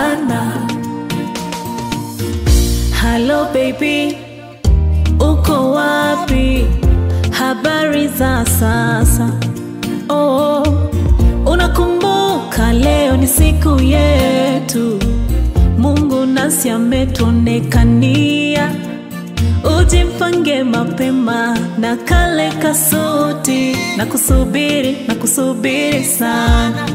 sana. Hello baby, uko wapi? Habari za sasa? Oh, unakumbuka leo ni siku yetu, Mungu nasi ametuonekania. Ujimpange mapema na kale kasuti, na kusubiri sana.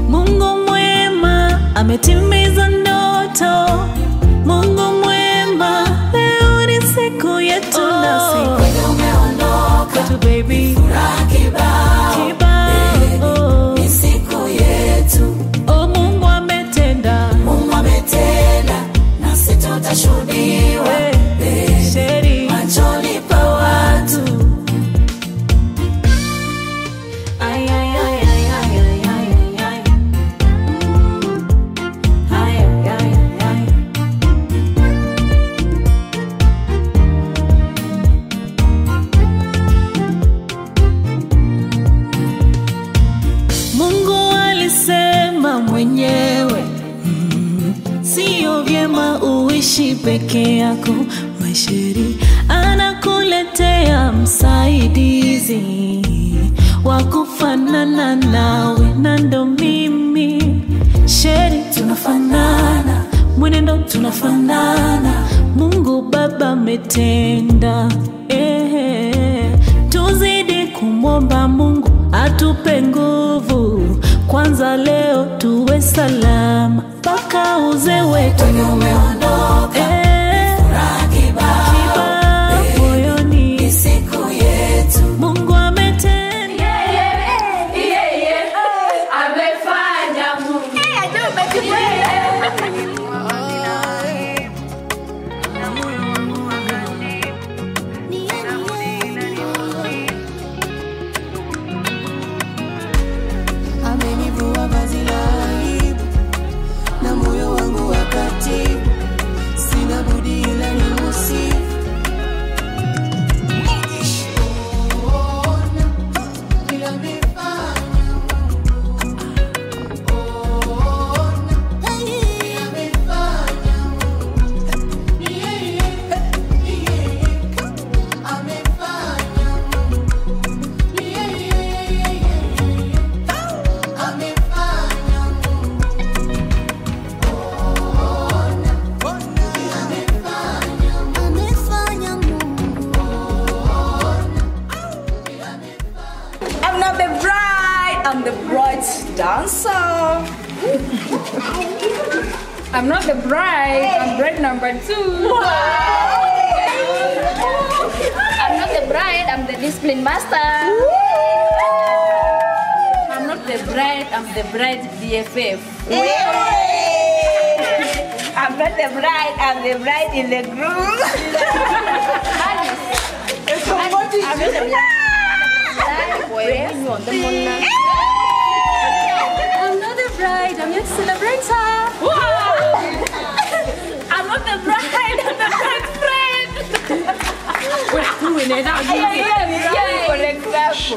Mungu mwema ametimiza ndoto. Mungu mwema, leo ni siku yetu. Nasi umeondoka kwetu baby, furaha kibao, kibao. Ni siku yetu. Oh, Mungu ametenda, Mungu ametenda, nasi tutashuhudiwa sheri machoni pa watu. Ay, ay, ay, ay, ay, ay, ay, ay. Ay, ay, ay. Mungu alisema mwenyewe, sio vyema uishi peke yako. Masheri anakuletea msaidizi wa kufanana nawe, na ndo mimi. Sheri tunafanana, mwenendo tunafanana, Mungu Baba ametenda. Tuzidi kumwomba Mungu atupe nguvu, kwanza leo tuwe salama mpaka uzee wetu. Umeondoka, furaha kibao moyoni, ni siku yetu. Mungu ametenda. Amefanya Mungu. Amenivua vazi la aibu na moyo wangu wakati, sina budi ila nimusifu. Ona vile amefanya Mungu, ona vile amefanya Mungu, ni yeye, ni yeye amefanya Mungu, ni yeye, amefanya Mungu, ona amefanya Mungu, amefanya Mungu. I'm not the bride, I'm the bride's dancer. I'm not the bride, I'm bride number 2. I'm not the bride, I'm the discipline master. I'm not the bride, I'm the bride BFF. I'm not the bride, I'm the bride in the groom. I'm not the bride. I'm not the bride, I'm your celebrator. I'm not the bride, I'm the bride's friend.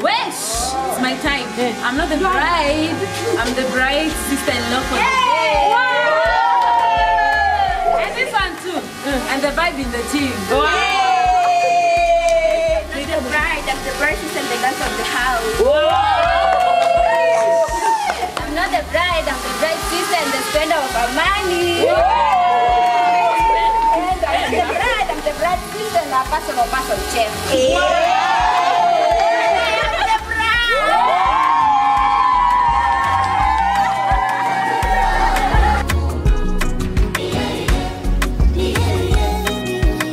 Wait, it's my time. I'm not the bride, I'm the bride's sister-in-law for the day. And this one too. And the vibe in the team. I'm the bride, I'm the bride sister and the dancer of the house. I'm not the bride, I'm the bride's sister and the spender of our money. I'm the bride, I'm the bride's sister and a personal person chef. I'm the bride.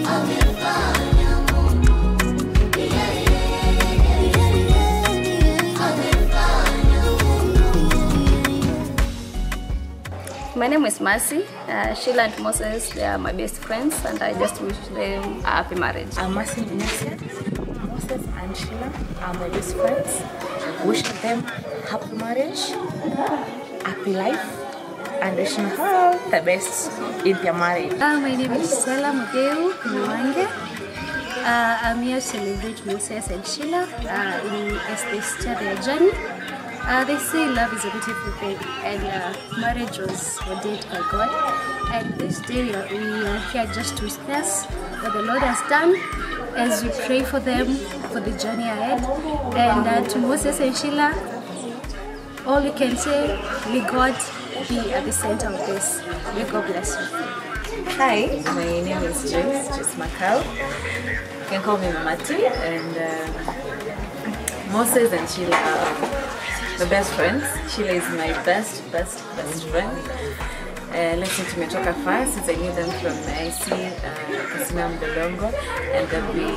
Amefanya Mungu, ni yeye, amefanya Mungu. My name is Mercy. Sheila and Moses, they are my best friends, and I just wish them a happy marriage. I'm Mercy Ignacia. Moses and Sheila are my best friends. Wishing them happy marriage, happy life, and wishing her the best in their marriage. My name is Stella Mugeu Mwange. I'm here to celebrate Moses and Sheila as they start their journey. They say love is a beautiful thing, and marriage was ordained by God. And this day we are here just to witness what the Lord has done as we pray for them for the journey ahead. And to Moses and Sheila, all we can say, may God be at the center of this. May God bless you. Hi, my name is Joyce, Joyce Macau. You can call me Mamati. And Moses and Sheila are the best friends. Sheila is my best friend. Let's say tumetoka far since I knew them from IC, Kasina Mbolongo, and they've been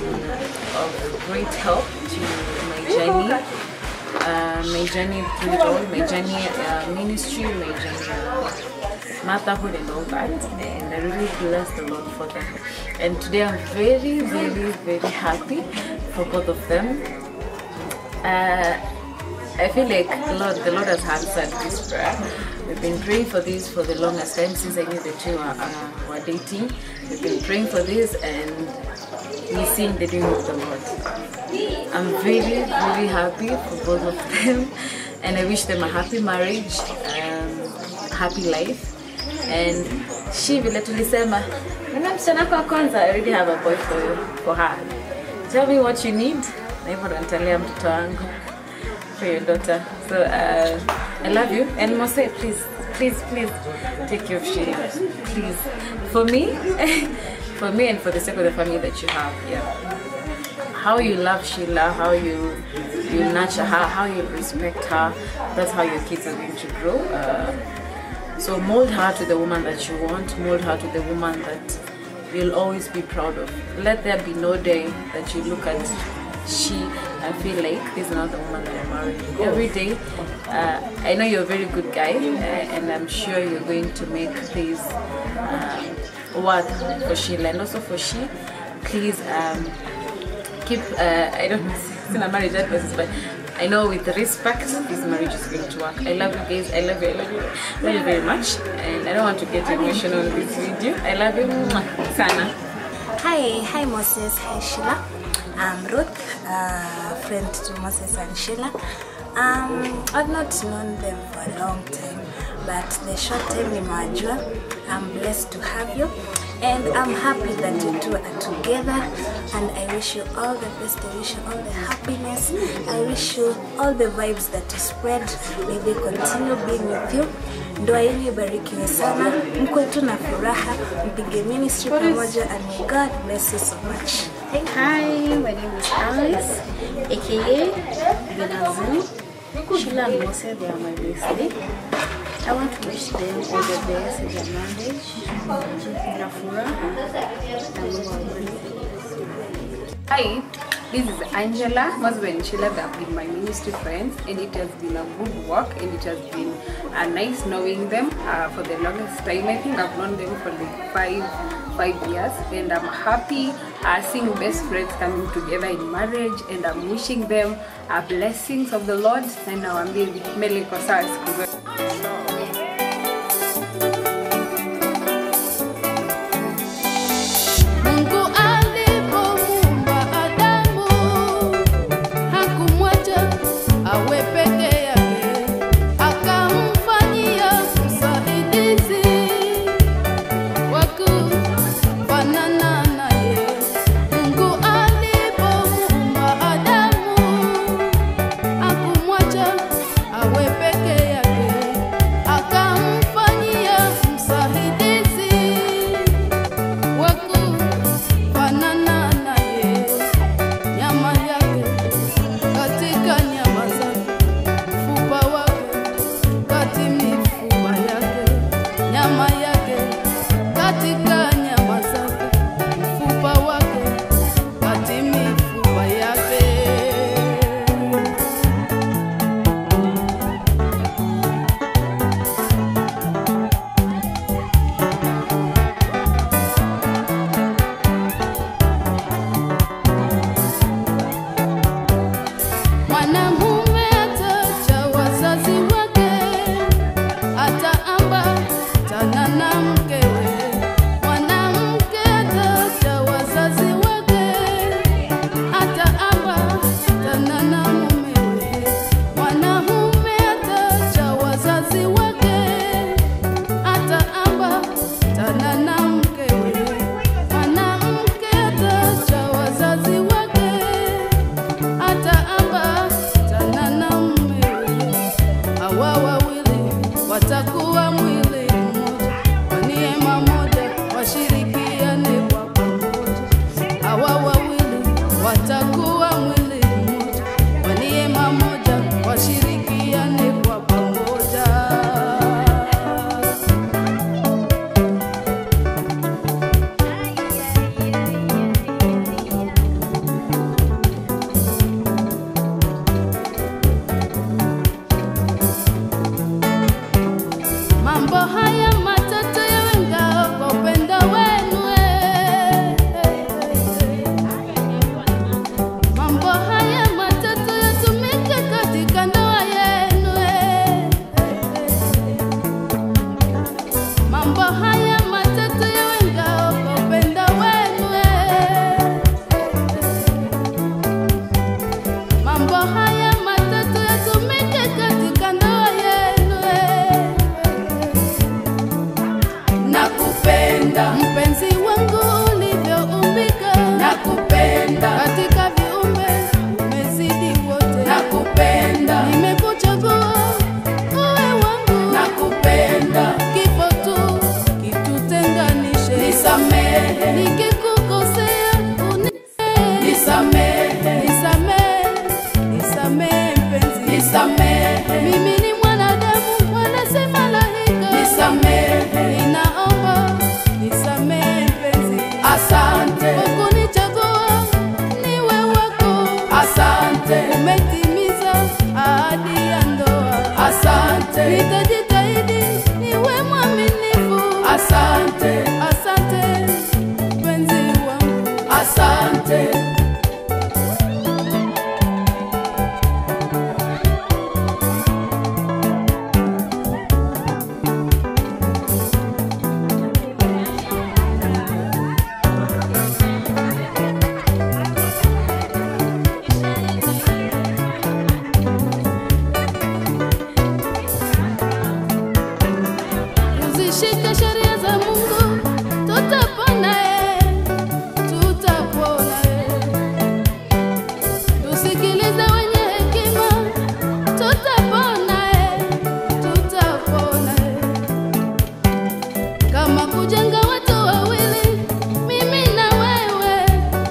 of great help to my journey. My journey through it all, my journey ministry, my journey motherhood and all that, and I really bless the Lord for them. And today I'm very, very, very happy for both of them. I feel like the Lord has answered this prayer. We've been praying for this for the longest time since I knew the two were dating. We've been praying for this, and we're seeing the doing of the Lord. I'm very, very happy for both of them, and I wish them a happy marriage, happy life. And she vile tulisema, mimi msichana wako wa kwanza, I already have a boy for you, for her. Tell me what you need, na hivyo ndo nitalea mtoto wangu, for your daughter. So I love you, and Mose, please, please, please take care of Sheila, please, for me, for me and for the sake of the family that you have. Yeah. How you love Sheila, how you nurture her, how you respect her, that's how your kids are going to grow. So mold her to the woman that you want, mold her to the woman that you'll always be proud of. Let there be no day that you look at she and feel like this is not the woman that I'm marrying. Every day, I know you're a very good guy, and I'm sure you're going to make this work for Sheila, and also for she, please keep, I don't know, it's in a marriage advice, but I know with respect, this marriage is going to work. I love you guys, I love you, I love you, I love you very much. And I don't want to get emotional in this video. I love you, sana. Hi Moses, hi Sheila. I'm Ruth, friend to Moses and Sheila. I've not known them for a long time, but the short time nimewajua, I'm blessed to have you. And I'm happy that you two are together, and I wish you all the best. I wish you all the happiness. I wish you all the vibes that you spread. May they continue being with you. Ndoa yenu ibarikiwe sana, mkuwe tu na furaha, mpige ministry pamoja, and may God bless you so much. Thank you. Hi, my name is Alice, aka Benazin. Sheila and Mose, they are my bestie. I want to wish them all the best in their marriage. Na furaha na Mungu awabariki. Hi, this is Angela. Moses and Sheila, they have been my ministry friends, and it has been a good work, and it has been nice knowing them for the longest time. I think I've known them for like five years, and I'm happy seeing best friends coming together in marriage, and I'm wishing them blessings of the Lord. And now I'm being Meleko. Awe peke yake. Mambo haya matatu yawe ngao kwa upendo wenu. Mambo haya matatu yatumike katika ndoa yenu. Nakupenda mpenzi wangu ulivyoumbika, nakupenda katika viumbe umezidi wote, nakupenda nimekuchagua uwe wangu, nakupenda kifo tu kitutenganishe, nisamehe nikikukosea, nisamehe, nisamehe, nisamehe mpenzi, nisamehe mimi ni mwanadamu wala si malaika, nisamehe ninaomba nisamehe mpenzi, asante kwa kunichagua niwe wako, asante umetimiza ahadi ya ndoa, asante nitajitahidi niwe mwaminifu, asante, asante mpenzi wangu, asante. Tuzishike sheria za Mungu, tutapona, tutapona. Tusikilize wenye hekima, tutapona, tutapona. Kama kujenga watu wawili, mimi na wewe,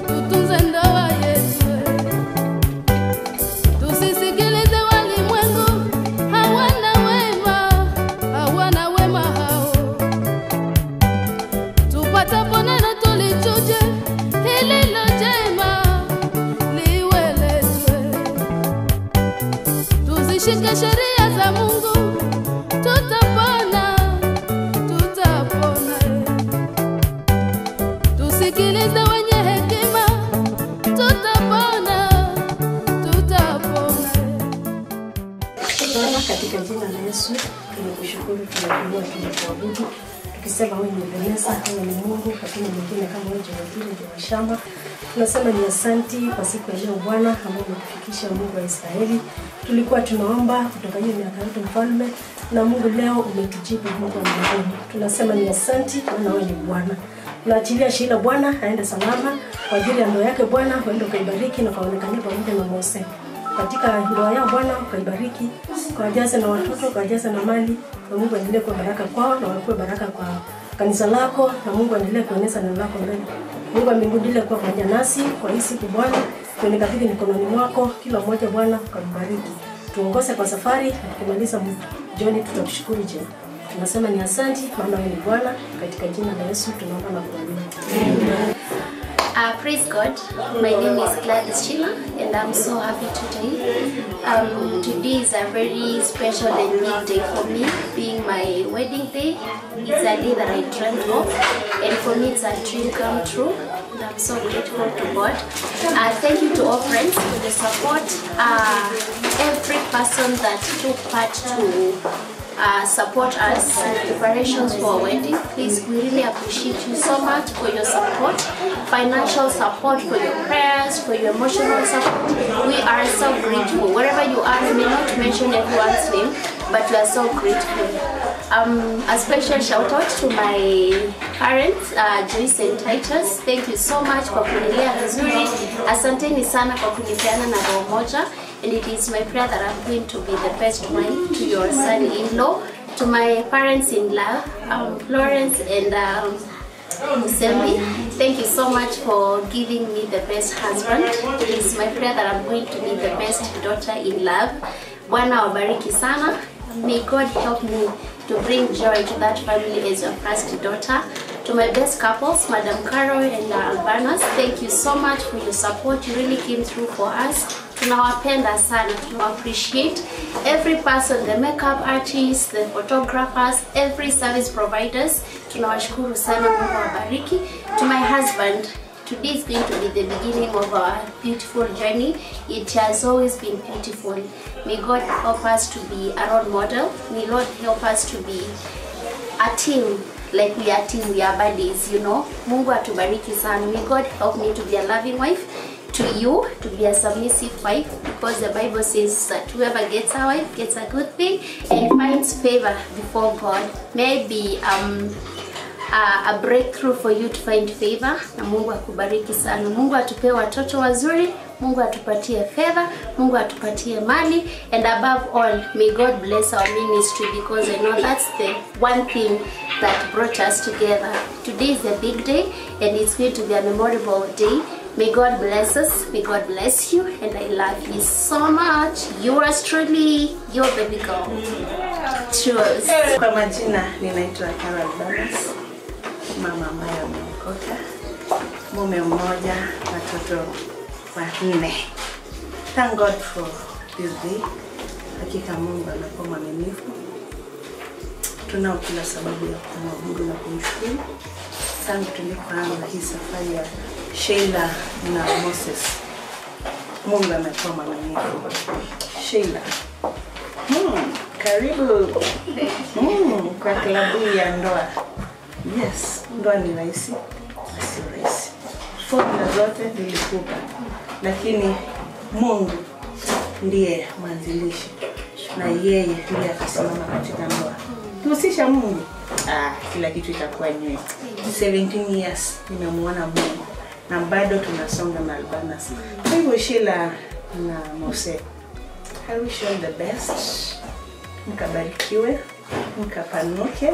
tutunze ndoa yetu. Tusisikilize walimwengu, hawana wema, hawana wema hao. Tupatapo neno tulichuje, lililo jema liwe letu. Tuzishike sheria za Mungu, tutapona, tutapona. Tusikilize wenye hekima, tutapona, tutapona. Baba, katika jina la Yesu tunakushukuru, tunakuinua, tunakuabudu tukisema wewe ni Ebeneza, wewe ni Mungu, hakuna mwingine kama wewe, Jumapili ndio wa shamba. Tunasema ni asanti kwa siku ya leo Bwana ambao umetufikisha, Mungu wa Israeli. Tulikuwa tunaomba kutoka hiyo miaka yote mfalme, na Mungu leo umetujibu, Mungu wa mbinguni. Tunasema ni asanti maana wewe ni Bwana. Tunaachilia Sheila Bwana aende salama kwa ajili ya ndoa yake Bwana, uende ukaibariki na kaonekane pamoja na Mose katika ndoa yao Bwana, ukaibariki, ukawajaze na watoto, ukawajaze na mali, na Mungu aendelee kuwa baraka kwao na wakuwe baraka kwa kanisa lako, na Mungu aendelee kueneza neno lako mbele. Mungu wa mbinguni endelee kuwa pamoja nasi kwa hii siku Bwana, tunikabidhi mikononi mwako kila mmoja Bwana, ukambariki. Tuongoze kwa safari, na tukimaliza jioni tutakushukuru je. Tunasema ni asante maana wewe ni Bwana, katika jina la Yesu tunaomba na kuamini. Amen. Praise God. My name is Gladys Sheila and I'm so happy today. Today is a very special and big day for me, being my wedding day. It's a day that I dreamt of, and for me it's a dream come true. And I'm so grateful to God. Thank you to all friends for the support. Every person that took part to support us in preparations for our wedding. Please, we really appreciate you so much for your support, financial support, for your prayers, for your emotional support. We are so grateful. Wherever you are, we may not mention everyone's name, but we are so grateful. A special shout out to my parents, Joyce and Titus. Thank you so much kwa kunilea vizuri. Asanteni sana kwa kunipeana na roho moja. And it is my prayer that I'm going to be the best wife to your son-in-law, to my parents in love, Florence and Musembi. Thank you so much for giving me the best husband. It is my prayer that I'm going to be the best daughter in love. Bwana wabariki sana. May God help me to bring joy to that family as your first daughter. To my best couples, Madam Carol and Albanas, thank you so much for your support. You really came through for us. Tunawapenda sana, tuna appreciate every person, the makeup artists, the photographers, every service providers. Tunawashukuru sana, Mungu awabariki. To my husband, today is going to be the beginning of our beautiful journey. It has always been beautiful. May God help us to be a role model. May Lord help us to be a team. Like we are team, we are buddies, you know. Mungu atubariki sana. May God help me to be a loving wife to you, to be a submissive wife, because the Bible says that whoever gets a wife gets a good thing and finds favor before God. Maybe a breakthrough for you to find favor. Na Mungu akubariki sana. Mungu atupe watoto wazuri, Mungu atupatie favor, Mungu atupatie mali, and above all, may God bless our ministry, because I know that's the one thing that brought us together. Today is a big day and it's going to be a memorable day. May God bless us, may God bless you, and I love you so much. Yours truly, your baby girl. Cheers. Kwa majina ninaitwa Carol Barnes, mama ambaye ameokoka, mume mmoja, watoto wanne. Thank God for this day. Hakika Mungu amekuwa mwaminifu. Tunao kila sababu ya kumwabudu na kumshukuru. Tangu tulipoanza hii safari ya Sheila na Moses, Mungu amekuwa mwaminifu. Sheila, karibu kwa klabu ya ndoa. Yes, ndoa ni rahisi, sio rahisi. Formula zote nilikupa, lakini Mungu ndiye mwanzilishi na yeye ndiye akasimama katika ndoa. Tuhusisha Mungu, kila kitu itakuwa nywe. 17 years nimemuona Mungu na bado tunasonga na Albanas. Kwa hivyo Sheila na Mose, I wish you all the best. Mkabarikiwe, mkapanuke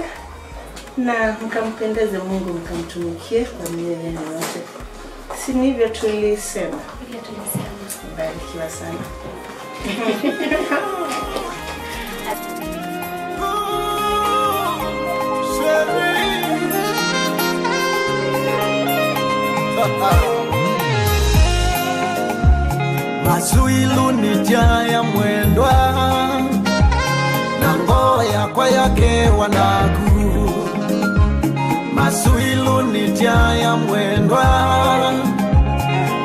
na mkampendeze Mungu, mkamtumikie kwa mioyo yenu yote. Si ndivyo tulisema? Vile tulisema. Barikiwa sana. Masuilu ni jaya mwendwa na ngoya kwa yake wanaku. Masuilu ni jaya mwendwa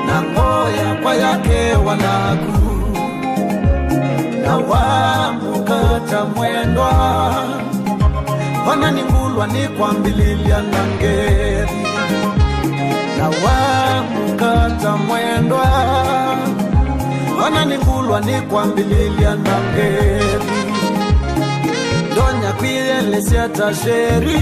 na ngoya kwa yake wanaku. Na wamukata mwendwa wananingulwa ni kwambililia na ngeri. Na wamukata mwendwa wananingulwa ni kwambililia na ngeri. Donya kwiyelesia tasheri